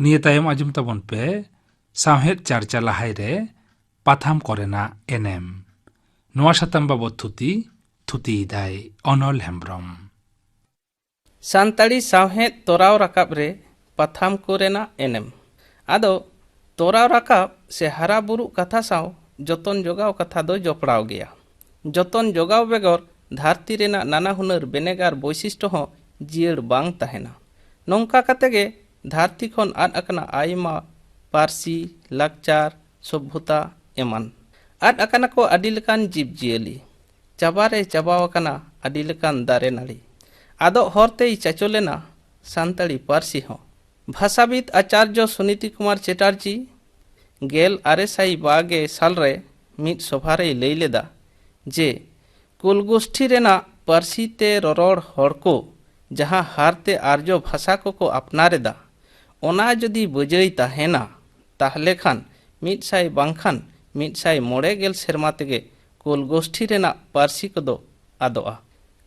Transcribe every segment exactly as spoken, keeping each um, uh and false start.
ᱱᱤᱭᱟᱹ ᱛᱟᱭᱚᱢ ᱟᱸᱡᱚᱢ ᱛᱟᱵᱚᱱ ᱯᱮ ᱥᱟᱶᱦᱮᱫ ᱪᱟᱨᱪᱟ ᱞᱟᱦᱟᱭ ᱨᱮ ᱯᱟᱛᱷᱟᱢ ᱠᱚᱨᱮᱱᱟᱜ ᱮᱱᱮᱢ᱾ ᱱᱚᱣᱟ ᱥᱟᱛᱟᱢ ᱵᱟᱵᱚᱛ ᱛᱷᱩᱛᱤ, ᱛᱷᱩᱛᱤᱭᱮᱫᱟᱭ ᱚᱱᱚᱞ ᱦᱮᱢᱵᱽᱨᱚᱢ᱾ ᱥᱟᱱᱛᱟᱲᱤ ᱥᱟᱶᱦᱮᱫ ᱛᱚᱨᱟᱣ ᱨᱟᱠᱟᱵ ᱨᱮ ᱯᱟᱛᱷᱟᱢ ᱠᱚᱨᱮᱱᱟᱜ ᱮᱱᱮᱢ᱾ ᱟᱫᱚ ᱛᱚᱨᱟᱣ ᱨᱟᱠᱟᱵ ᱥᱮ ᱦᱟᱨᱟ ᱵᱩᱨᱩᱜ ᱠᱟᱛᱷᱟ ᱥᱟᱶ ᱡᱚᱛᱚᱱ ᱡᱚᱜᱟᱣ ᱠᱟᱛᱷᱟ ᱫᱚ ᱡᱚᱯᱲᱟᱣ ᱜᱮᱭᱟ᱾ ᱡᱚᱛᱚᱱ ᱡᱚᱜᱟᱣ ᱵᱮᱜᱚᱨ ᱫᱷᱟᱹᱨᱛᱤ ᱨᱮᱱᱟᱜ ᱱᱟᱱᱟ ᱦᱩᱱᱟᱹᱨ ᱵᱮᱱᱮᱜᱟᱨ ᱵᱳᱭᱥᱤᱥᱴᱚ ᱦᱚᱸ ᱡᱤᱭᱟᱹᱲ ᱵᱟᱝ ᱛᱟᱦᱮᱱᱟ᱾ ᱱᱚᱝᱠᱟ ᱠᱟᱛᱮ ᱜᱮ ᱫᱷᱟᱹᱨᱛᱤ ᱠᱷᱚᱱ ᱟᱫ ᱟᱠᱟᱱᱟ ᱟᱭᱢᱟ ᱯᱟᱹᱨᱥᱤ, ᱞᱟᱠᱪᱟᱨ, ᱥᱚᱵᱷᱚᱛᱟ ᱮᱢᱟᱱ᱾ ᱟᱫ ᱟᱠᱟᱱᱟ ᱠᱚ ᱟᱹᱰᱤ ᱞᱮᱠᱟᱱ ᱡᱤᱵᱽ ᱡᱤᱭᱟᱹᱞᱤ᱾ ᱪᱟᱵᱟ ᱨᱮ ᱪᱟᱵᱟᱣ ᱟᱠᱟᱱᱟ ᱟᱹᱰᱤ ᱞᱮᱠᱟᱱ ᱫᱟᱨᱮ ᱱᱟᱹᱲᱤ᱾ ᱟᱫᱚᱜ ᱦᱚᱨ ᱛᱮᱭ ᱪᱟᱪᱚ ᱞᱮᱱᱟ ᱥᱟᱱᱛᱟᱲᱤ ᱯᱟᱹᱨᱥᱤ ᱦᱚᱸ᱾ ᱵᱷᱟᱥᱟᱵᱤᱫ ᱟᱪᱟᱨᱡᱚ ᱥᱩᱱᱤᱛᱤ ᱠᱩᱢᱟᱨ ᱪᱮᱴᱟᱨᱡᱤ ᱜᱮᱞ ᱟᱨᱮ ᱥᱟᱭ ᱵᱟᱜᱮ ᱥᱟᱞ ᱨᱮ ᱢᱤᱫ ᱥᱚᱵᱷᱟ ᱨᱮᱭ ᱞᱟᱹᱭ ᱞᱮᱫᱟ ᱡᱮ, ᱠᱩᱞ ᱜᱳᱥᱴᱷᱤ ᱨᱮᱱᱟᱜ ᱯᱟᱹᱨᱥᱤ ᱛᱮ ᱨᱚᱨᱚᱲ ᱦᱚᱲ ᱠᱚ ᱡᱟᱦᱟᱸ ᱦᱟᱨ ᱛᱮ ᱟᱨᱡᱚ ᱵᱷᱟᱥᱟ ᱠᱚᱠᱚ ᱟᱯᱱᱟᱨ ᱮᱫᱟ, ᱚᱱᱟ ᱡᱩᱫᱤ ᱵᱟᱹᱡᱟᱹᱭ ᱛᱟᱦᱮᱱᱟ, ᱛᱟᱦᱞᱮ ᱠᱷᱟᱱ ᱢᱤᱫ ᱥᱟᱭ ᱵᱟᱝᱠᱷᱟᱱ ᱢᱤᱫ ᱥᱟᱭ ᱢᱚᱬᱮ ᱜᱮᱞ ᱥᱮᱨᱢᱟ ᱛᱮᱜᱮ ᱠᱩᱞ ᱜᱳᱥᱴᱷᱤ ᱨᱮᱱᱟᱜ ᱯᱟᱹᱨᱥᱤ ᱠᱚᱫᱚ ᱟᱫᱚᱜᱼᱟ᱾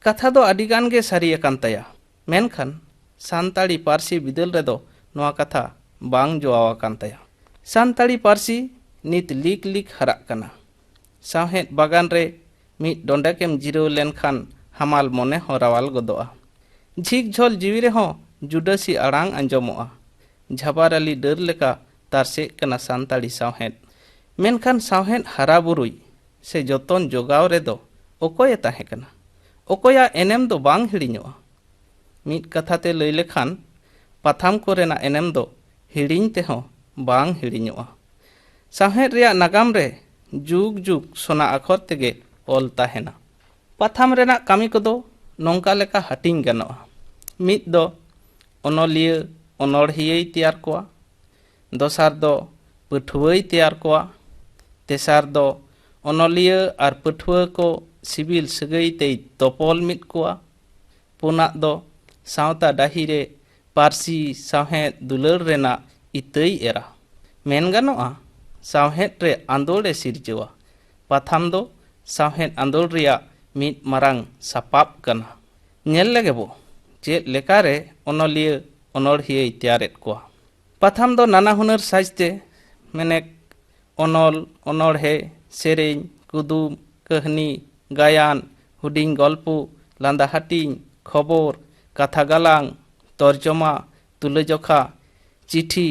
ᱠᱟᱛᱷᱟ ᱫᱚ ᱟᱹᱰᱤ ᱜᱟᱱ ᱜᱮ ᱥᱟᱹᱨᱤ ᱟᱠᱟᱱ ᱛᱟᱭᱟ, ᱢᱮᱱᱠᱷᱟᱱ ᱥᱟᱱᱛᱟᱲᱤ ᱯᱟᱹᱨᱥᱤ ᱵᱤᱫᱟᱹᱞ ᱨᱮᱫᱚ ᱱᱚᱣᱟ ᱠᱟᱛᱷᱟ ᱵᱟᱝ ᱡᱚᱣᱟᱣ ᱟᱠᱟᱱ ᱛᱟᱭᱟ᱾ ᱥᱟᱱᱛᱟᱲᱤ ᱯᱟᱹᱨᱥᱤ ᱱᱤᱛ ᱞᱤᱠ ᱞᱤᱠ ᱦᱟᱨᱟᱜ ᱠᱟᱱᱟ᱾ ᱥᱟᱶᱦᱮᱫ ᱵᱟᱜᱟᱱ ᱨᱮ ᱢᱤᱫ ᱰᱚᱸᱰᱮᱠ ᱮᱢ ᱡᱤᱨᱟᱹᱣ ᱞᱮᱱᱠᱷᱟᱱ ᱦᱟᱢᱟᱞ ᱢᱚᱱᱮ ᱦᱚᱸ ᱨᱟᱣᱟᱞ ᱜᱚᱫᱚᱜᱼᱟ᱾ ᱡᱷᱤᱠ ᱡᱷᱚᱞ ᱡᱤᱣᱤ ᱨᱮᱦᱚᱸ ᱡᱩᱰᱟᱹᱥᱤ ᱟᱲᱟᱝ ᱟᱸᱡᱚᱢᱚᱜᱼᱟ᱾ ᱡᱷᱟᱵᱟᱨᱟᱞᱤ ᱰᱟᱹᱨ ᱞᱮᱠᱟ ᱛᱟᱨᱥᱮᱜ ᱠᱟᱱᱟ ᱥᱟᱱᱛᱟᱲᱤ ᱥᱟᱶᱦᱮᱫ᱾ ᱢᱮᱱᱠᱷᱟᱱ ᱥᱟᱶᱦᱮᱫ ᱦᱟᱨᱟ ᱵᱩᱨᱩᱭ ᱥᱮ ᱡᱚᱛᱚᱱ ᱡᱚᱜᱟᱣ ᱨᱮᱫᱚ ᱚᱠᱚᱭᱮ ᱛᱟᱦᱮᱸ ᱠᱟᱱᱟ? ᱚᱠᱚᱭᱟᱜ ᱮᱱᱮᱢ ᱫᱚ ᱵᱟᱝ ᱦᱤᱲᱤᱧᱚᱜᱼᱟ? ᱢᱤᱫ ᱠᱟᱛᱷᱟ ᱛᱮ ᱞᱟᱹᱭ ᱞᱮᱠᱷᱟᱱ, ᱯᱟᱛᱷᱟᱢ ᱠᱚᱨᱮᱱᱟᱜ ᱮᱱᱮᱢ ᱫᱚ ᱦᱤᱲᱤᱧ ᱛᱮᱦᱚᱸ ᱵᱟᱝ ᱦᱤᱲᱤᱧᱚᱜᱼᱟ᱾ ᱥᱟᱶᱦᱮᱫ ᱨᱮᱭᱟᱜ ᱱᱟᱜᱟᱢ ᱨᱮ ᱡᱩᱜᱽ ᱡᱩᱜᱽ ᱥᱚᱱᱟ ᱟᱠᱷᱚᱨ ᱛᱮᱜᱮ ᱚᱞ ᱛᱟᱦᱮᱱᱟ᱾ ᱯᱟᱛᱷᱟᱢ ᱨᱮᱱᱟᱜ ᱠᱟᱹᱢᱤ ᱠᱚᱫᱚ ᱱᱚᱝᱠᱟ ᱞᱮᱠᱟ ᱦᱟᱹᱴᱤᱧ ᱜᱟᱱᱚᱜᱼᱟ᱾ ᱢᱤᱫ ᱫᱚ ᱚᱱᱚᱞᱤᱭᱟᱹ, ᱚᱱᱚᱲᱦᱤᱭᱟᱹᱭ ᱛᱮᱭᱟᱨ ᱠᱚᱣᱟ᱾ ᱫᱚᱥᱟᱨ ᱫᱚ ᱯᱟᱹᱴᱷᱩᱣᱟᱹᱭ ᱛᱮᱭᱟᱨ ᱠᱚᱣᱟ᱾ ᱛᱮᱥᱟᱨ ᱫᱚ ᱚᱱᱚᱞᱤᱭᱟᱹ ᱟᱨ ᱯᱟᱹᱴᱷᱩᱣᱟᱹ ᱠᱚ ᱥᱤᱵᱤᱞ ᱥᱟᱹᱜᱟᱹᱭ ᱛᱮᱭ ᱛᱚᱯᱚᱞ ᱢᱤᱫ ᱠᱚᱣᱟ᱾ ᱯᱩᱱᱟᱜ ᱫᱚ ᱥᱟᱶᱛᱟ ᱰᱟᱹᱦᱤ ᱨᱮ ᱯᱟᱹᱨᱥᱤ ᱥᱟᱶᱦᱮᱫ ᱫᱩᱞᱟᱹᱲ ᱨᱮᱱᱟᱜ ᱤᱛᱟᱹᱭ ᱮᱨᱟ᱾ ᱢᱮᱱ ᱜᱟᱱᱚᱜᱼᱟ, ᱥᱟᱶᱦᱮᱫ ᱨᱮ ᱟᱸᱫᱳᱲ ᱮ ᱥᱤᱨᱡᱟᱹᱣᱟ᱾ ᱯᱟᱛᱷᱟᱢ ᱫᱚ ᱥᱟᱶᱦᱮᱫ ᱟᱸᱫᱳᱲ ᱨᱮᱭᱟᱜ ᱢᱤᱫ ᱢᱟᱨᱟᱝ ᱥᱟᱯᱟᱵ ᱠᱟᱱᱟ᱾ ᱧᱮᱞ ᱞᱮᱜᱮ ᱵᱚ, ᱪᱮᱫ ᱞᱮᱠᱟᱨᱮ ᱚᱱᱚᱞᱤᱭᱟᱹ ᱚᱱᱚᱲᱦᱤᱭᱟᱹᱭ ᱛᱮᱭᱟᱨᱮᱫ ᱠᱚᱣᱟ᱾ ᱯᱟᱛᱷᱟᱢ ᱫᱚ ᱱᱟᱱᱟ ᱦᱩᱱᱟᱹᱨ ᱥᱟᱡᱽᱛᱮ, ᱢᱮᱱᱮᱠ ᱚᱱᱚᱞ, ᱚᱱᱚᱬᱦᱮ, ᱥᱮᱨᱮᱧ, ᱠᱩᱫᱩᱢ, ᱠᱟᱹᱦᱱᱤ, ᱜᱟᱭᱟᱱ, ᱦᱩᱰᱤᱧ ᱜᱚᱞᱯᱚ, ᱞᱟᱸᱫᱟ ᱦᱟᱹᱴᱤᱧ, ᱠᱷᱚᱵᱚᱨ, ᱠᱟᱛᱷᱟ ᱜᱟᱞᱟᱝ, ᱛᱚᱨᱡᱚᱢᱟ, ᱛᱩᱞᱟᱹᱡᱚᱠᱷᱟ, ᱪᱤᱴᱷᱤ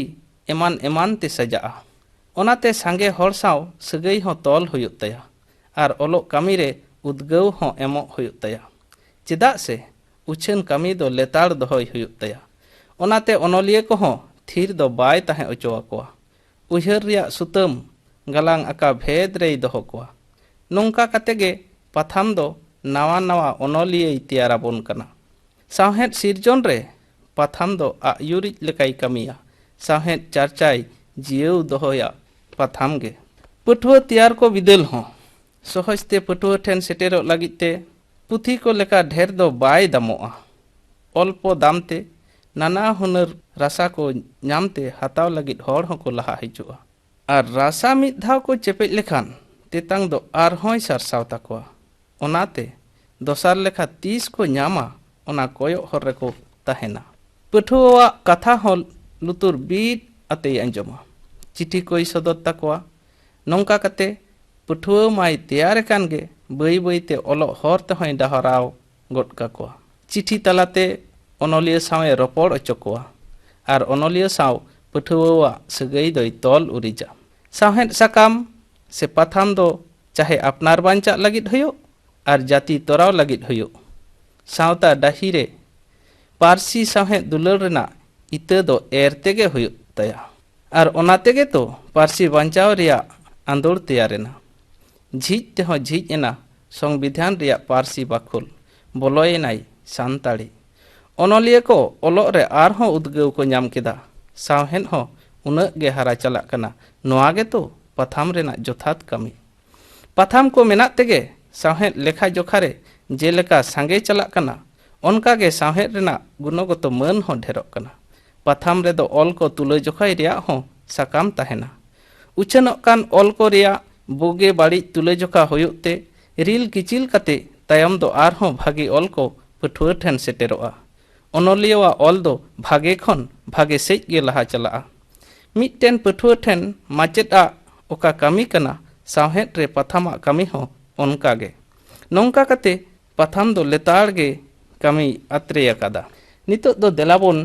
ᱮᱢᱟᱱ ᱮᱢᱟᱱ ᱛᱮ ᱥᱟᱡᱟᱜᱼᱟ᱾ ᱚᱱᱟᱛᱮ ᱥᱟᱸᱜᱮ ᱦᱚᱲ ᱥᱟᱶ ᱥᱟᱹᱜᱟᱹᱭ ᱦᱚᱸ ᱛᱚᱞ ᱦᱩᱭᱩᱜ ᱛᱟᱭᱟ ᱟᱨ ᱚᱞᱚᱜ ᱠᱟᱹᱢᱤ ᱨᱮ ᱩᱫᱽᱜᱟᱹᱣ ᱦᱚᱸ ᱮᱢᱚᱜ ᱦᱩᱭᱩᱜ ᱛᱟᱭᱟ᱾ ᱪᱮᱫᱟᱜ ᱥᱮ ᱩᱪᱷᱟᱹᱱ ᱠᱟᱹᱢᱤ ᱫᱚ ᱞᱮᱛᱟᱲ ᱫᱚᱦᱚᱭ ᱦᱩᱭᱩᱜ ᱛᱟᱭᱟ᱾ ᱚᱱᱟᱛᱮ ᱚᱱᱚᱞᱤᱭᱟᱹ ᱠᱚᱦᱚᱸ ᱛᱷᱤᱨ ᱫᱚ ᱵᱟᱭ ᱛᱟᱦᱮᱸ ᱦᱚᱪᱚ ᱟᱠᱚᱣᱟ᱾ ᱩᱭᱦᱟᱹᱨ ᱨᱮᱭᱟᱜ ᱥᱩᱛᱟᱹᱢ ᱜᱟᱞᱟᱝ ᱟᱠᱟ ᱵᱷᱮᱫ ᱨᱮᱭ ᱫᱚᱦᱚ ᱠᱚᱣᱟ᱾ ᱱᱚᱝᱠᱟ ᱠᱟᱛᱮ ᱜᱮ ᱯᱟᱛᱷᱟᱢ ᱫᱚ ᱱᱟᱣᱟ ᱱᱟᱣᱟ ᱚᱱᱚᱞᱤᱭᱟᱹᱭ ᱛᱮᱭᱟᱨ ᱟᱵᱚᱱ ᱠᱟᱱᱟ᱾ ᱥᱟᱶᱦᱮᱫ ᱥᱤᱨᱡᱚᱱ ᱨᱮ ᱯᱟᱛᱷᱟᱢ ᱫᱚ ᱟᱜ ᱭᱩᱨᱤᱡ ᱞᱮᱠᱟᱭ ᱠᱟᱹᱢᱤᱭᱟ᱾ ᱥᱟᱶᱦᱮᱫ ᱪᱟᱨᱪᱟᱭ ᱡᱤᱭᱟᱹᱣ ᱫᱚᱦᱚᱭᱟ ᱯᱟᱛᱷᱟᱢ ᱜᱮ᱾ ᱯᱟᱹᱴᱷᱩᱣᱟᱹ ᱛᱮᱭᱟᱨ ᱠᱚ ᱵᱤᱫᱟᱹᱞ ᱦᱚᱸ ᱥᱚᱦᱚᱡ ᱛᱮ ᱯᱟᱹᱴᱷᱩᱣᱟᱹ ᱴᱷᱮᱱ ᱥᱮᱴᱮᱨᱚᱜ ᱞᱟᱹᱜᱤᱫ ᱛᱮ ᱯᱩᱛᱷᱤ ᱠᱚ ᱞᱮᱠᱟ ᱰᱷᱮᱨ ᱫᱚ ᱵᱟᱭ ᱫᱟᱢᱚᱜᱼᱟ᱾ ᱚᱞᱯᱚ ᱫᱟᱢ ᱛᱮ ᱱᱟᱱᱟ ᱦᱩᱱᱟᱹᱨ ᱨᱟᱥᱟ ᱠᱚ ᱧᱟᱢ ᱛᱮ ᱦᱟᱛᱟᱣ ᱞᱟᱹᱜᱤᱫ ᱦᱚᱲ ᱦᱚᱸᱠᱚ ᱞᱟᱦᱟ ᱦᱤᱡᱩᱜᱼᱟ᱾ ᱟᱨ ᱨᱟᱥᱟ ᱢᱤᱫ ᱫᱷᱟᱣ ᱠᱚ ᱪᱮᱯᱮᱡ ᱞᱮᱠᱷᱟᱱ ᱛᱮᱛᱟᱝ ᱫᱚ ᱟᱨᱦᱚᱸᱭ ᱥᱟᱨᱥᱟᱣ ᱛᱟᱠᱚᱣᱟ᱾ ᱚᱱᱟᱛᱮ ᱫᱚᱥᱟᱨ ᱞᱮᱠᱟ ᱛᱤᱥ ᱠᱚ ᱧᱟᱢᱟ, ᱚᱱᱟ ᱠᱚᱭᱚᱜ ᱦᱚᱨ ᱨᱮᱠᱚ ᱛᱟᱦᱮᱱᱟ᱾ ᱯᱟᱹᱴᱷᱩᱣᱟᱹᱣᱟᱜ ᱠᱟᱛᱷᱟ ᱦᱚᱸ ᱞᱩᱛᱩᱨ ᱵᱤᱫ ᱟᱛᱮᱭ ᱟᱸᱡᱚᱢᱟ᱾ ᱪᱤᱴᱷᱤ ᱠᱚᱭ ᱥᱚᱫᱚᱨ ᱛᱟᱠᱚᱣᱟ᱾ ᱱᱚᱝᱠᱟ ᱠᱟᱛᱮ ᱯᱟᱹᱴᱷᱩᱣᱟᱹ ᱢᱟᱭ ᱛᱮᱭᱟᱨ ᱟᱠᱟᱱ ᱜᱮ, ᱵᱟᱹᱭ ᱵᱟᱹᱭᱛᱮ ᱚᱞᱚᱜ ᱦᱚᱨ ᱛᱮᱦᱚᱸᱭ ᱰᱟᱦᱟᱨᱟᱣ ᱜᱚᱫ ᱠᱟᱠᱚᱣᱟ᱾ ᱪᱤᱴᱷᱤ ᱛᱟᱞᱟᱛᱮ ᱚᱱᱚᱞᱤᱭᱟᱹ ᱥᱟᱶ ᱮ ᱨᱚᱯᱚᱲ ᱦᱚᱪᱚ ᱠᱚᱣᱟ ᱟᱨ ᱚᱱᱚᱞᱤᱭᱟᱹ ᱥᱟᱶ ᱯᱟᱹᱴᱷᱩᱣᱟᱹᱣᱟᱜ ᱥᱟᱹᱜᱟᱹᱭ ᱫᱚᱭ ᱛᱚᱞ ᱩᱨᱤᱡᱟ᱾ ᱥᱟᱶᱦᱮᱫ ᱥᱟᱠᱟᱢ ᱥᱮ ᱯᱟᱛᱷᱟᱢ ᱫᱚ ᱪᱟᱦᱮ ᱟᱯᱱᱟᱨ ᱵᱟᱧᱪᱟᱜ ᱞᱟᱹᱜᱤᱫ ᱦᱩᱭᱩᱜ ᱟᱨ ᱡᱟᱹᱛᱤ ᱛᱚᱨᱟᱣ ᱞᱟᱹᱜᱤᱫ ᱦᱩᱭᱩᱜ, ᱥᱟᱶᱛᱟ ᱰᱟᱹᱦᱤ ᱨᱮ ᱯᱟᱹᱨᱥᱤ ᱥᱟᱶᱦᱮᱫ ᱫᱩᱞᱟᱹᱲ ᱨᱮᱱᱟᱜ ᱤᱛᱟᱹ ᱫᱚ ᱮᱨ ᱛᱮᱜᱮ ᱦᱩᱭᱩᱜ ᱛᱟᱭᱟ᱾ ᱟᱨ ᱚᱱᱟ ᱛᱮᱜᱮ ᱛᱚ ᱯᱟᱹᱨᱥᱤ ᱵᱟᱧᱪᱟᱣ ᱨᱮᱭᱟᱜ ᱟᱸᱫᱳᱲ ᱛᱮᱭᱟᱨ ᱮᱱᱟ᱾ ᱡᱷᱤᱡ ᱛᱮᱦᱚᱸ ᱡᱷᱤᱡ ᱮᱱᱟ ᱥᱚᱝᱵᱤᱫᱷᱟᱱ ᱨᱮᱭᱟᱜ ᱯᱟᱹᱨᱥᱤ ᱵᱟᱠᱷᱳᱞ, ᱵᱚᱞᱚᱭᱮᱱᱟᱭ ᱥᱟᱱᱛᱟᱲᱤ᱾ ᱚᱱᱚᱞᱤᱭᱟᱹ ᱠᱚ ᱚᱞᱚᱜ ᱨᱮ ᱟᱨᱦᱚᱸ ᱩᱫᱽᱜᱟᱹᱣ ᱠᱚ ᱧᱟᱢ ᱠᱮᱫᱟ᱾ ᱥᱟᱶᱦᱮᱫ ᱦᱚᱸ ᱩᱱᱟᱹᱜ ᱜᱮ ᱦᱟᱨᱟ ᱪᱟᱞᱟᱜ ᱠᱟᱱᱟ᱾ ᱱᱚᱣᱟ ᱜᱮᱛᱚ ᱯᱟᱛᱷᱟᱢ ᱨᱮᱱᱟᱜ ᱡᱚᱛᱷᱟᱛ ᱠᱟᱹᱢᱤ᱾ ᱯᱟᱛᱷᱟᱢ ᱠᱚ ᱢᱮᱱᱟᱜ ᱛᱮᱜᱮ ᱥᱟᱶᱦᱮᱫ ᱞᱮᱠᱷᱟ ᱡᱚᱠᱷᱟ ᱨᱮ ᱡᱮᱞᱮᱠᱟ ᱥᱟᱸᱜᱮ ᱪᱟᱞᱟᱜ ᱠᱟᱱᱟ, ᱚᱱᱠᱟ ᱜᱮ ᱥᱟᱶᱦᱮᱫ ᱨᱮᱱᱟᱜ ᱜᱩᱱᱚᱜᱚᱛᱚ ᱢᱟᱹᱱ ᱦᱚᱸ ᱰᱷᱮᱨᱚᱜ ᱠᱟᱱᱟ᱾ ᱯᱟᱛᱷᱟᱢ ᱨᱮᱫᱚ ᱚᱞ ᱠᱚ ᱛᱩᱞᱟᱹᱡᱚᱠᱷᱟᱭ ᱨᱮᱭᱟᱜ ᱦᱚᱸ ᱥᱟᱠᱟᱢ ᱛᱟᱦᱮᱱᱟ᱾ ᱩᱪᱷᱟᱹᱱᱚᱜ ᱠᱟᱱ ᱚᱞ ᱠᱚ ᱨᱮᱭᱟᱜ ᱵᱩᱜᱤ ᱵᱟᱹᱲᱤᱡ ᱛᱩᱞᱟᱹᱡᱚᱠᱷᱟ ᱦᱩᱭᱩᱜ ᱛᱮ ᱨᱤᱞ ᱠᱤᱪᱤᱞ ᱠᱟᱛᱮ ᱛᱟᱭᱚᱢ ᱫᱚ ᱟᱨᱦᱚᱸ ᱵᱷᱟᱹᱜᱤ ᱚᱞ ᱠᱚ ᱯᱟᱹᱴᱷᱩᱣᱟᱹ ᱴᱷᱮᱱ ᱥᱮᱴᱮᱨᱚᱜᱼᱟ᱾ ᱚᱱᱚᱞᱤᱭᱟᱹᱣᱟᱜ ᱚᱞ ᱫᱚ ᱵᱷᱟᱜᱮ ᱠᱷᱚᱱ ᱵᱷᱟᱜᱮ ᱥᱮᱡ ᱜᱮ ᱞᱟᱦᱟ ᱪᱟᱞᱟᱜᱼᱟ᱾ ᱢᱤᱫᱴᱮᱱ ᱯᱟᱹᱴᱷᱩᱣᱟᱹ ᱴᱷᱮᱱ ᱢᱟᱪᱮᱫ ᱟᱜ ᱚᱠᱟ ᱠᱟᱹᱢᱤ ᱠᱟᱱᱟ, ᱥᱟᱶᱦᱮᱫ ᱨᱮ ᱯᱟᱛᱷᱟᱢᱟᱜ ᱠᱟᱹᱢᱤ ᱦᱚᱸ ᱚᱱᱠᱟ ᱜᱮ᱾ ᱱᱚᱝᱠᱟ ᱠᱟᱛᱮ ᱯᱟᱛᱷᱟᱢ ᱫᱚ ᱞᱮᱛᱟᱲ ᱜᱮ ᱠᱟᱹᱢᱤ ᱟᱛᱨᱮ ᱟᱠᱟᱫᱟ᱾ ᱱᱤᱛᱚᱜ ᱫᱚ ᱫᱮᱞᱟ ᱵᱚᱱ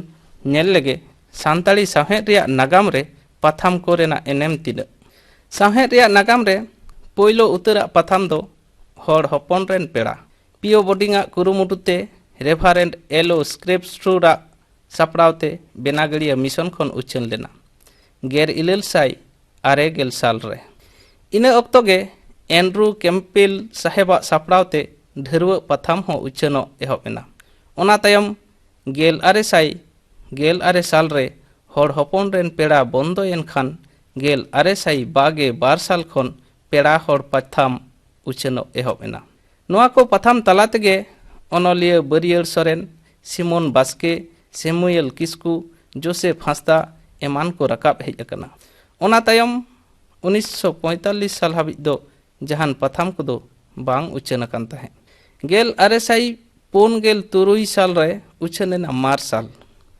ᱧᱮᱞ ᱞᱮᱜᱮ ᱥᱟᱱᱛᱟᱲᱤ ᱥᱟᱶᱦᱮᱫ ᱨᱮᱭᱟᱜ ᱱᱟᱜᱟᱢ ᱨᱮ ᱯᱟᱛᱷᱟᱢ ᱠᱚ ᱨᱮᱱᱟᱜ ᱮᱱᱮᱢ ᱛᱤᱱᱟᱹᱜ᱾ ᱥᱟᱶᱦᱮᱫ ᱨᱮᱭᱟᱜ ᱱᱟᱜᱟᱢ ᱨᱮ ᱯᱳᱭᱞᱳ ᱩᱛᱟᱹᱨᱟᱜ ᱯᱟᱛᱷᱟᱢ ᱫᱚ ᱦᱚᱲ ᱦᱚᱯᱚᱱ ᱨᱮᱱ ᱯᱮᱲᱟ᱾ ᱯᱤᱭᱳ ᱵᱳᱰᱤᱝ ᱟᱜ ᱠᱩᱨᱩᱢᱩᱴᱩ ᱛᱮ ᱨᱮᱵᱷᱟᱨᱮᱱᱰ ᱮᱞ ᱳ ᱥᱠᱨᱮᱯᱥᱴᱨᱩᱰ ᱟᱜ ᱥᱟᱯᱲᱟᱣ ᱛᱮ ᱵᱮᱱᱟᱜᱟᱲᱤᱭᱟᱹ ᱢᱤᱥᱚᱱ ᱠᱷᱚᱱ ᱩᱪᱷᱟᱹᱱ ᱞᱮᱱᱟ ᱜᱮᱞ ᱤᱨᱟᱹᱞ ᱥᱟᱭ ᱟᱨᱮ ᱜᱮᱞ ᱥᱟᱞ ᱨᱮ᱾ ᱤᱱᱟᱹ ᱚᱠᱛᱚ ᱜᱮ ᱮᱱᱰᱨᱩ ᱠᱮᱢᱯᱵᱮᱞ ᱥᱟᱦᱮᱵᱟᱜ ᱥᱟᱯᱲᱟᱣ ᱛᱮ ᱰᱷᱟᱹᱨᱣᱟᱹᱜ ᱯᱟᱛᱷᱟᱢ ᱦᱚᱸ ᱩᱪᱷᱟᱹᱱᱚᱜ ᱮᱦᱚᱵ ᱮᱱᱟ᱾ ᱚᱱᱟ ᱛᱟᱭᱚᱢ ᱜᱮᱞ ᱟᱨᱮ ᱥᱟᱭ ᱜᱮᱞ ᱟᱨᱮ ᱥᱟᱞ ᱨᱮ ᱦᱚᱲ ᱦᱚᱯᱚᱱ ᱨᱮᱱ ᱯᱮᱲᱟ ᱵᱚᱱᱫᱚᱭᱮᱱ ᱠᱷᱟᱱ ᱜᱮᱞ ᱟᱨᱮ ᱥᱟᱭ ᱵᱟᱜᱮ ᱵᱟᱨ ᱥᱟᱞ ᱠᱷᱚᱱ ᱯᱮᱲᱟ ᱦᱚᱲ ᱯᱟᱛᱷᱟᱢ ᱩᱪᱷᱟᱹᱱᱚᱜ ᱮᱦᱚᱵ ᱮᱱᱟ᱾ ᱱᱚᱣᱟ ᱠᱚ ᱯᱟᱛᱷᱟᱢ ᱛᱟᱞᱟ ᱛᱮᱜᱮ ᱚᱱᱚᱞᱤᱭᱟᱹ ᱵᱟᱹᱨᱤᱭᱟᱹᱲ ᱥᱚᱨᱮᱱ, ᱥᱤᱢᱚᱱ ᱵᱟᱥᱠᱮ, ᱥᱮᱢᱩᱭᱮᱞ ᱠᱤᱥᱠᱩ, ᱡᱳᱥᱮᱯ ᱦᱟᱸᱥᱫᱟ ᱮᱢᱟᱱ ᱠᱚ ᱨᱟᱠᱟᱵ ᱦᱮᱡ ᱟᱠᱟᱱᱟ᱾ ᱚᱱᱟ ᱛᱟᱭᱚᱢ ᱩᱱᱤᱥᱥᱚ ᱯᱚᱸᱭᱛᱟᱞᱞᱤᱥ ᱥᱟᱞ ᱦᱟᱹᱵᱤᱡ ᱫᱚ ᱡᱟᱦᱟᱱ ᱯᱟᱛᱷᱟᱢ ᱠᱚᱫᱚ ᱵᱟᱝ ᱩᱪᱷᱟᱹᱱ ᱟᱠᱟᱱ ᱛᱟᱦᱮᱸᱫ᱾ ᱜᱮᱞ ᱟᱨᱮ ᱥᱟᱭ ᱯᱩᱱ ᱜᱮᱞ ᱛᱩᱨᱩᱭ ᱥᱟᱞ ᱨᱮ ᱩᱪᱷᱟᱹᱱ ᱮᱱᱟ ᱢᱟᱨᱥᱟᱞ᱾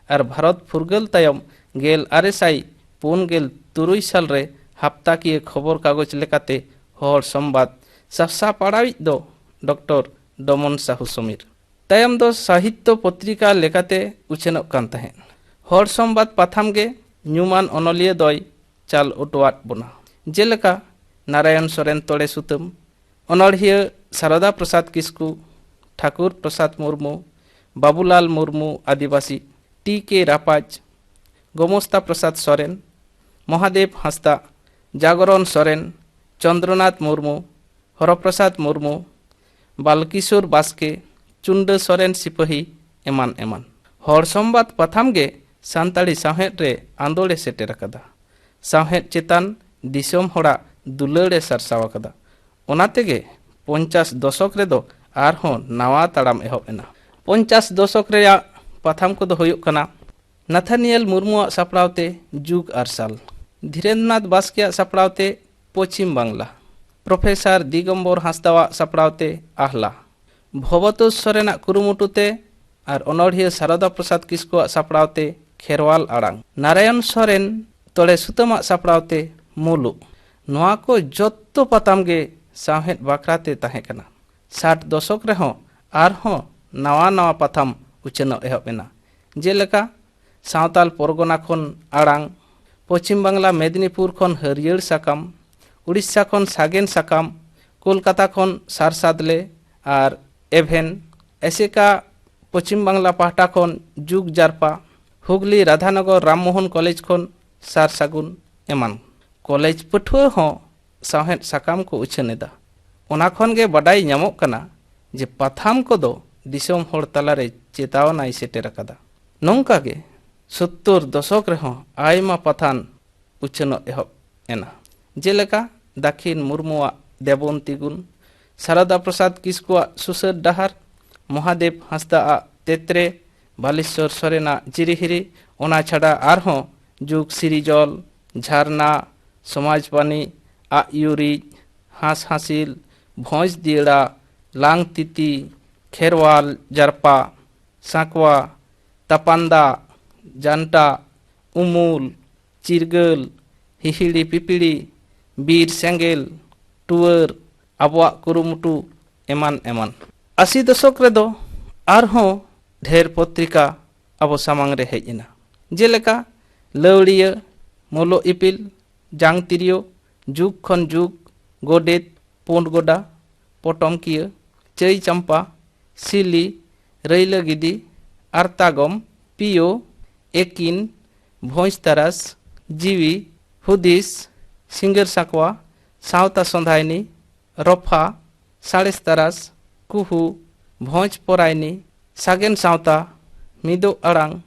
ᱟᱨ ᱵᱷᱟᱨᱚᱛ ᱯᱷᱩᱨᱜᱟᱹᱞ ᱛᱟᱭᱚᱢ ᱜᱮᱞ ᱟᱨᱮ ᱥᱟᱭ ᱯᱩᱱ ᱜᱮᱞ ᱛᱩᱨᱩᱭ ᱥᱟᱞ ᱨᱮ ᱦᱟᱯᱛᱟᱠᱤᱭᱟᱹ ᱠᱷᱚᱵᱚᱨ ᱠᱟᱜᱚᱡᱽ ᱞᱮᱠᱟᱛᱮ ᱦᱚᱲ ᱥᱚᱢᱵᱟᱫ ᱥᱟᱥᱟᱯᱟᱲᱟᱣᱤᱡ ᱫᱚ ᱰᱚᱠᱴᱚᱨ ᱰᱚᱢᱚᱱ ᱥᱟᱦᱩ ᱥᱚᱢᱤᱨ᱾ ᱛᱟᱭᱚᱢ ᱫᱚ ᱥᱟᱦᱤᱛᱛᱚ ᱯᱚᱛᱨᱤᱠᱟ ᱞᱮᱠᱟᱛᱮ ᱩᱪᱷᱟᱹᱱᱚᱜ ᱠᱟᱱ ᱛᱟᱦᱮᱸᱫ᱾ ᱦᱚᱲ ᱥᱚᱢᱵᱟᱫ ᱯᱟᱛᱷᱟᱢ ᱜᱮ ᱧᱩᱢᱟᱱ ᱚᱱᱚᱞᱤᱭᱟᱹ ᱫᱚᱭ ᱪᱟᱞ ᱚᱴᱚᱣᱟᱫ ᱵᱚᱱᱟ᱾ ᱡᱮᱞᱮᱠᱟ ᱱᱟᱨᱟᱭᱚᱱ ᱥᱚᱨᱮᱱ ᱛᱚᱲᱮ ᱥᱩᱛᱟᱹᱢ, ᱚᱱᱚᱲᱦᱤᱭᱟᱹ ᱥᱟᱨᱚᱫᱟ ᱯᱨᱚᱥᱟᱫᱽ ᱠᱤᱥᱠᱩ, ᱴᱷᱟᱠᱩᱨ ᱯᱨᱚᱥᱟᱫᱽ ᱢᱩᱨᱢᱩ, ᱵᱟᱵᱩᱞᱟᱞ ᱢᱩᱨᱢᱩ ᱟᱹᱫᱤᱵᱟᱹᱥᱤ, ᱴᱤ ᱠᱮ ᱨᱟᱯᱟᱡᱽ, ᱜᱳᱢᱚᱥᱛᱟ ᱯᱨᱚᱥᱟᱫᱽ ᱥᱚᱨᱮᱱ, ᱢᱚᱦᱟᱫᱮᱵᱽ ᱦᱟᱸᱥᱫᱟ, ᱡᱟᱜᱚᱨᱚᱱ ᱥᱚᱨᱮᱱ, ᱪᱚᱱᱫᱨᱚᱱᱟᱛᱷ ᱢᱩᱨᱢᱩ, ᱦᱚᱨᱚᱯᱨᱚᱥᱟᱫᱽ ᱢᱩᱨᱢᱩ, ᱵᱟᱞᱠᱤᱥᱳᱨ ᱵᱟᱥᱠᱮ, ᱪᱩᱱᱰᱟᱹ ᱥᱚᱨᱮᱱ ᱥᱤᱯᱟᱹᱦᱤ ᱮᱢᱟᱱ ᱮᱢᱟᱱ᱾ ᱦᱚᱲ ᱥᱚᱢᱵᱟᱫ ᱯᱟᱛᱷᱟᱢ ᱜᱮ ᱥᱟᱱᱛᱟᱲᱤ ᱥᱟᱶᱦᱮᱫ ᱨᱮ ᱟᱸᱫᱳᱲ ᱮ ᱥᱮᱴᱮᱨ ᱟᱠᱟᱫᱟ᱾ ᱥᱟᱶᱦᱮᱫ ᱪᱮᱛᱟᱱ ᱫᱤᱥᱚᱢ ᱦᱚᱲᱟᱜ ᱫᱩᱞᱟᱹᱲ ᱮ ᱥᱟᱨᱥᱟᱣ ᱟᱠᱟᱫᱟ᱾ ᱚᱱᱟ ᱛᱮᱜᱮ ᱯᱚᱧᱪᱟᱥ ᱫᱚᱥᱚᱠ ᱨᱮᱫᱚ ᱟᱨᱦᱚᱸ ᱱᱟᱣᱟ ᱛᱟᱲᱟᱢ ᱮᱦᱚᱵ ᱮᱱᱟ᱾ ᱯᱚᱧᱪᱟᱥ ᱫᱚᱥᱚᱠ ᱨᱮᱭᱟᱜ ᱯᱟᱛᱷᱟᱢ ᱠᱚᱫᱚ ᱦᱩᱭᱩᱜ ᱠᱟᱱᱟ ᱱᱟᱛᱷᱟᱱᱤᱭᱮᱞ ᱢᱩᱨᱢᱩᱣᱟᱜ ᱥᱟᱯᱲᱟᱣ ᱛᱮ ᱡᱩᱜᱽ ᱟᱨᱥᱟᱞ, ᱫᱷᱤᱨᱮᱱᱫᱨᱚᱱᱟᱛᱷ ᱵᱟᱥᱠᱮᱭᱟᱜ ᱥᱟᱯᱲᱟᱣ ᱛᱮ ᱯᱚᱪᱷᱤᱢ ᱵᱟᱝᱞᱟ, ᱯᱨᱚᱯᱷᱮᱥᱚᱨ ᱫᱤᱜᱚᱢᱵᱚᱨ ᱦᱟᱸᱥᱫᱟᱣᱟᱜ ᱥᱟᱯᱲᱟᱣ ᱛᱮ ᱟᱦᱞᱟ, ᱵᱷᱚᱵᱚᱛᱳᱥ ᱥᱚᱨᱮᱱᱟᱜ ᱠᱩᱨᱩᱢᱩᱴᱩ ᱛᱮ ᱟᱨ ᱚᱱᱚᱬᱦᱤᱭᱟᱹ ᱥᱟᱨᱚᱫᱟ ᱯᱨᱚᱥᱟᱫᱽ ᱠᱤᱥᱠᱩᱣᱟᱜ ᱥᱟᱯᱲᱟᱣ ᱛᱮ ᱠᱷᱮᱨᱣᱟᱞ ᱟᱲᱟᱝ, ᱱᱟᱨᱟᱭᱚᱱ ᱥᱚᱨᱮᱱ ᱛᱚᱲᱮ ᱥᱩᱛᱟᱹᱢᱟᱜ ᱥᱟᱯᱲᱟᱣ ᱛᱮ ᱢᱩᱞᱩᱜ, ᱱᱚᱣᱟ ᱠᱚ ᱡᱚᱛᱚ ᱯᱟᱛᱷᱟᱢ ᱜᱮ ᱥᱟᱶᱦᱮᱫ ᱵᱟᱠᱷᱨᱟ ᱛᱮ ᱛᱟᱦᱮᱸ ᱠᱟᱱᱟ᱾ ᱥᱟᱴ ᱫᱚᱥᱚᱠ ᱨᱮᱦᱚᱸ ᱟᱨᱦᱚᱸ ᱱᱟᱣᱟ ᱱᱟᱣᱟ ᱯᱟᱛᱷᱟᱢ ᱩᱪᱷᱟᱹᱱᱚᱜ ᱮᱦᱚᱵ ᱮᱱᱟ, ᱡᱮᱞᱮᱠᱟ ᱥᱟᱶᱛᱟᱞ ᱯᱚᱨᱜᱚᱱᱟ ᱠᱷᱚᱱ ᱟᱲᱟᱝ, ᱯᱚᱪᱷᱤᱢ ᱵᱟᱝᱞᱟ ᱢᱮᱫᱽᱱᱤᱯᱩᱨ ᱠᱷᱚᱱ ᱦᱟᱹᱨᱭᱟᱹᱲ ᱥᱟᱠᱟᱢ, ᱩᱲᱤᱥᱥᱟ ᱠᱷᱚᱱ ᱥᱟᱜᱮᱱ ᱥᱟᱠᱟᱢ, ᱠᱳᱞᱠᱟᱛᱟ ᱠᱷᱚᱱ ᱥᱟᱨᱥᱟᱫᱽᱞᱮ ᱟᱨ ᱮᱵᱷᱮᱱ, ᱮᱥᱮᱠᱟ ᱯᱚᱪᱷᱤᱢ ᱵᱟᱝᱞᱟ ᱯᱟᱦᱴᱟ ᱠᱷᱚᱱ ᱡᱩᱜᱽ ᱡᱟᱨᱯᱟ, ᱦᱩᱜᱽᱞᱤ ᱨᱟᱫᱷᱟᱱᱚᱜᱚᱨ ᱨᱟᱢ ᱢᱳᱦᱚᱱ ᱠᱚᱞᱮᱡᱽ ᱠᱷᱚᱱ ᱥᱟᱨ ᱥᱟᱹᱜᱩᱱ ᱮᱢᱟᱱ᱾ ᱠᱚᱞᱮᱡᱽ ᱯᱟᱹᱴᱷᱩᱣᱟᱹ ᱦᱚᱸ ᱥᱟᱶᱦᱮᱫ ᱥᱟᱠᱟᱢ ᱠᱚ ᱩᱪᱷᱟᱹᱱ ᱮᱫᱟ᱾ ᱚᱱᱟ ᱠᱷᱚᱱ ᱜᱮ ᱵᱟᱰᱟᱭ ᱧᱟᱢᱚᱜ ᱠᱟᱱᱟ ᱡᱮ ᱯᱟᱛᱷᱟᱢ ᱠᱚᱫᱚ ᱫᱤᱥᱚᱢ ᱦᱚᱲ ᱛᱟᱞᱟᱨᱮ ᱪᱮᱛᱟᱣᱱᱟᱭ ᱥᱮᱴᱮᱨ ᱟᱠᱟᱫᱟ᱾ ᱱᱚᱝᱠᱟ ᱜᱮ ᱥᱳᱛᱛᱳᱨ ᱫᱚᱥᱚᱠ ᱨᱮᱦᱚᱸ ᱟᱭᱢᱟ ᱯᱟᱛᱷᱟᱢ ᱩᱪᱷᱟᱹᱱᱚᱜ ᱮᱦᱚᱵ ᱮᱱᱟ, ᱡᱮᱞᱮᱠᱟ ᱫᱟᱹᱠᱷᱤᱱ ᱢᱩᱨᱢᱩᱣᱟᱜ ᱫᱮᱵᱚᱱ ᱛᱤᱜᱩᱱ, ᱥᱟᱨᱚᱫᱟ ᱯᱨᱚᱥᱟᱫᱽ ᱠᱤᱥᱠᱩᱣᱟᱜ ᱥᱩᱥᱟᱹᱨ ᱰᱟᱦᱟᱨ, ᱢᱚᱦᱟᱫᱮᱵ ᱦᱟᱸᱥᱫᱟᱜᱼᱟᱜ ᱛᱮᱛᱨᱮ, ᱵᱟᱞᱮᱥᱣᱚᱨ ᱥᱚᱨᱮᱱᱟᱜ ᱡᱤᱨᱤᱦᱤᱨᱤ, ᱚᱱᱟ ᱪᱷᱟᱰᱟ ᱟᱨᱦᱚᱸ ᱡᱩᱜᱽ ᱥᱤᱨᱤᱡᱚᱞ, ᱡᱷᱟᱨᱱᱟ, ᱥᱚᱢᱟᱡᱽ ᱵᱟᱹᱱᱤ, ᱟᱜ ᱭᱩᱨᱤᱡ, ᱦᱟᱸᱥ ᱦᱟᱸᱥᱤᱞ, ᱵᱷᱚᱸᱡᱽ ᱫᱤᱭᱟᱹᱲᱟ, ᱞᱟᱝ ᱛᱤᱛᱤ, ᱠᱷᱮᱨᱣᱟᱞ ᱡᱟᱨᱯᱟ, ᱥᱟᱸᱠᱣᱟ, ᱛᱟᱯᱟᱱ ᱫᱟᱜ, ᱡᱟᱱᱴᱟ, ᱩᱢᱩᱞ, ᱪᱤᱨᱜᱟᱹᱞ, ᱦᱤᱦᱤᱲᱤ ᱯᱤᱯᱤᱲᱤ, ᱵᱤᱨ ᱥᱮᱸᱜᱮᱞ, ᱴᱩᱣᱟᱹᱨ, ᱟᱵᱚᱣᱟᱜ ᱠᱩᱨᱩᱢᱩᱴᱩ, ᱮᱢᱟᱱ ᱮᱢᱟᱱ᱾ ᱟᱥᱤ ᱫᱚᱥᱚᱠ ᱨᱮᱫᱚ ᱟᱨᱦᱚᱸ ᱰᱷᱮᱨ ᱯᱚᱛᱨᱤᱠᱟ ᱟᱵᱚ ᱥᱟᱢᱟᱝ ᱨᱮ ᱦᱮᱡ ᱮᱱᱟ, ᱡᱮᱞᱮᱠᱟ ᱞᱟᱹᱣᱲᱤᱭᱟᱹ, ᱢᱚᱞᱚᱜ ᱤᱯᱤᱞ, ᱡᱟᱝ ᱛᱤᱨᱭᱳ, ᱡᱩᱜᱽ ᱠᱷᱚᱱ ᱡᱩᱜᱽ, ᱜᱚᱰᱮᱛ, ᱯᱩᱸᱰ ᱜᱚᱰᱟ, ᱯᱚᱴᱚᱢ ᱠᱤᱭᱟᱹ, ᱪᱟᱹᱭ ᱪᱟᱢᱯᱟ, ᱥᱤᱞᱤ, ᱨᱟᱹᱭᱞᱟᱹ ᱜᱤᱫᱤ, ᱟᱨᱛᱟᱜᱚᱢ, ᱯᱤᱭᱳ, ᱮᱠᱤᱱ, ᱵᱷᱚᱸᱡᱽ ᱛᱟᱨᱟᱥ, ᱡᱤᱣᱤ, ᱦᱩᱫᱤᱥ, ᱥᱤᱸᱜᱟᱹᱨ ᱥᱟᱠᱣᱟ, ᱥᱟᱶᱛᱟ ᱥᱚᱸᱫᱷᱟᱭᱱᱤ, ᱨᱚᱯᱷᱟ, ᱥᱟᱬᱮᱥ ᱛᱟᱨᱟᱥ, ᱠᱩᱦᱩ, ᱵᱷᱚᱸᱡᱽ ᱯᱚᱨᱟᱭᱱᱤ, ᱥᱟᱜᱮᱱ ᱥᱟᱶᱛᱟ, ᱢᱤᱫᱚᱜ ᱟᱲᱟᱝ,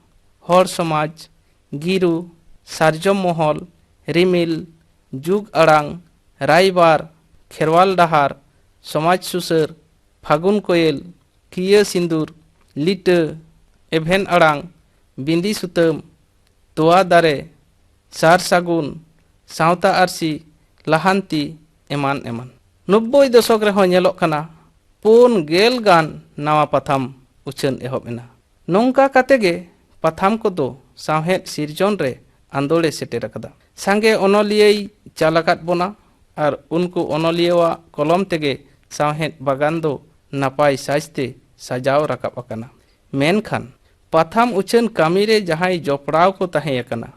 ᱦᱚᱲ ᱥᱚᱢᱟᱡᱽ, ᱜᱤᱨᱩ, ᱥᱟᱨᱡᱚᱢ ᱢᱚᱦᱚᱞ, ᱨᱤᱢᱤᱞ, ᱡᱩᱜᱽ ᱟᱲᱟᱝ, ᱨᱟᱭᱵᱟᱨ, ᱠᱷᱮᱨᱣᱟᱞ ᱰᱟᱦᱟᱨ, ᱥᱚᱢᱟᱡᱽ ᱥᱩᱥᱟᱹᱨ, ᱯᱷᱟᱹᱜᱩᱱ ᱠᱚᱭᱮᱞ, ᱠᱤᱭᱟᱹ ᱥᱤᱸᱫᱩᱨ, ᱞᱤᱴᱟᱹ, ᱮᱵᱷᱮᱱ ᱟᱲᱟᱝ, ᱵᱤᱸᱫᱤ ᱥᱩᱛᱟᱹᱢ, ᱛᱚᱣᱟ ᱫᱟᱨᱮ, ᱥᱟᱨ ᱥᱟᱹᱜᱩᱱ, ᱥᱟᱶᱛᱟ ᱟᱹᱨᱥᱤ, ᱞᱟᱦᱟᱱᱛᱤ, ᱮᱢᱟᱱ ᱮᱢᱟᱱ᱾ ᱱᱚᱵᱵᱳᱭ ᱫᱚᱥᱚᱠ ᱨᱮᱦᱚᱸ ᱧᱮᱞᱚᱜ ᱠᱟᱱᱟ, ᱯᱩᱱ ᱜᱮᱞ ᱜᱟᱱ ᱱᱟᱣᱟ ᱯᱟᱛᱷᱟᱢ ᱩᱪᱷᱟᱹᱱ ᱮᱦᱚᱵ ᱮᱱᱟ᱾ ᱱᱚᱝᱠᱟ ᱠᱟᱛᱮ ᱜᱮ ᱯᱟᱛᱷᱟᱢ ᱠᱚᱫᱚ ᱥᱟᱶᱦᱮᱫ ᱥᱤᱨᱡᱚᱱ ᱨᱮ ᱟᱸᱫᱳᱲᱮ ᱥᱮᱴᱮᱨ ᱟᱠᱟᱫᱟ᱾ ᱥᱟᱸᱜᱮ ᱚᱱᱚᱞᱤᱭᱟᱹᱭ ᱪᱟᱞ ᱟᱠᱟᱫ ᱵᱚᱱᱟ ᱟᱨ ᱩᱱᱠᱩ ᱚᱱᱚᱞᱤᱭᱟᱹᱣᱟᱜ ᱠᱚᱞᱚᱢ ᱛᱮᱜᱮ ᱥᱟᱶᱦᱮᱫ ᱵᱟᱜᱟᱱ ᱫᱚ ᱱᱟᱯᱟᱭ ᱥᱟᱡᱽᱛᱮ ᱥᱟᱡᱟᱣ ᱨᱟᱠᱟᱵ ᱟᱠᱟᱱᱟ᱾ ᱢᱮᱱᱠᱷᱟᱱ ᱯᱟᱛᱷᱟᱢ ᱩᱪᱷᱟᱹᱱ ᱠᱟᱹᱢᱤ ᱨᱮ ᱡᱟᱦᱟᱸᱭ ᱡᱚᱯᱲᱟᱣ ᱠᱚ ᱛᱟᱦᱮᱸ ᱟᱠᱟᱱᱟ,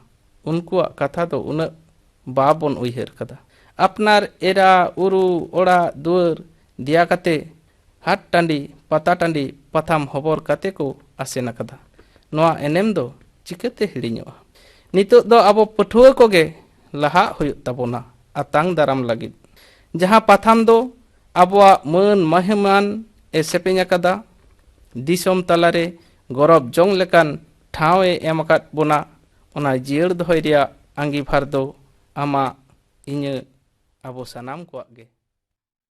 ᱩᱱᱠᱩᱣᱟᱜ ᱠᱟᱛᱷᱟ ᱫᱚ ᱩᱱᱟᱹᱜ ᱵᱟᱵᱚᱱ ᱩᱭᱦᱟᱹᱨ ᱠᱟᱫᱟ᱾ ᱟᱯᱱᱟᱨ ᱮᱨᱟ ᱩᱨᱩ ᱚᱲᱟᱜ ᱫᱩᱣᱟᱹᱨ ᱫᱮᱭᱟ ᱠᱟᱛᱮ ᱦᱟᱴ ᱴᱟᱺᱰᱤ ᱯᱟᱛᱟ ᱴᱟᱺᱰᱤ ᱯᱟᱛᱷᱟᱢ ᱦᱚᱵᱚᱨ ᱠᱟᱛᱮ ᱠᱚ ᱟᱥᱮᱱ ᱟᱠᱟᱫᱟ᱾ ᱱᱚᱣᱟ ᱮᱱᱮᱢ ᱫᱚ ᱪᱤᱠᱟᱹᱛᱮ ᱦᱤᱲᱤᱧᱚᱜᱼᱟ? ᱱᱤᱛᱚᱜ ᱫᱚ ᱟᱵᱚ ᱯᱟᱹᱴᱷᱩᱣᱟᱹ ᱠᱚᱜᱮ ᱞᱟᱦᱟᱜ ᱦᱩᱭᱩᱜ ᱛᱟᱵᱚᱱᱟ ᱟᱛᱟᱝ ᱫᱟᱨᱟᱢ ᱞᱟᱹᱜᱤᱫ᱾ ᱡᱟᱦᱟᱸ ᱯᱟᱛᱷᱟᱢ ᱫᱚ ᱟᱵᱚᱣᱟᱜ ᱢᱟᱹᱱ ᱢᱟᱹᱦᱤᱢᱟᱱ ᱮ ᱥᱮᱯᱮᱧ ᱟᱠᱟᱫᱟ, ᱫᱤᱥᱚᱢ ᱛᱟᱞᱟᱨᱮ ᱜᱚᱨᱚᱵ ᱡᱚᱝ ᱞᱮᱠᱟᱱ ᱴᱷᱟᱶ ᱮ ᱮᱢ ᱟᱠᱟᱫ ᱵᱚᱱᱟ, ᱚᱱᱟ ᱡᱤᱭᱟᱹᱲ ᱫᱚᱦᱚᱭ ᱨᱮᱭᱟᱜ ᱟᱸᱜᱤᱵᱷᱟᱨ ᱫᱚ ᱟᱢᱟᱜ, ᱤᱧᱟᱹᱜ, ᱟᱵᱚ ᱥᱟᱱᱟᱢ ᱠᱚᱣᱟᱜ ᱜᱮ᱾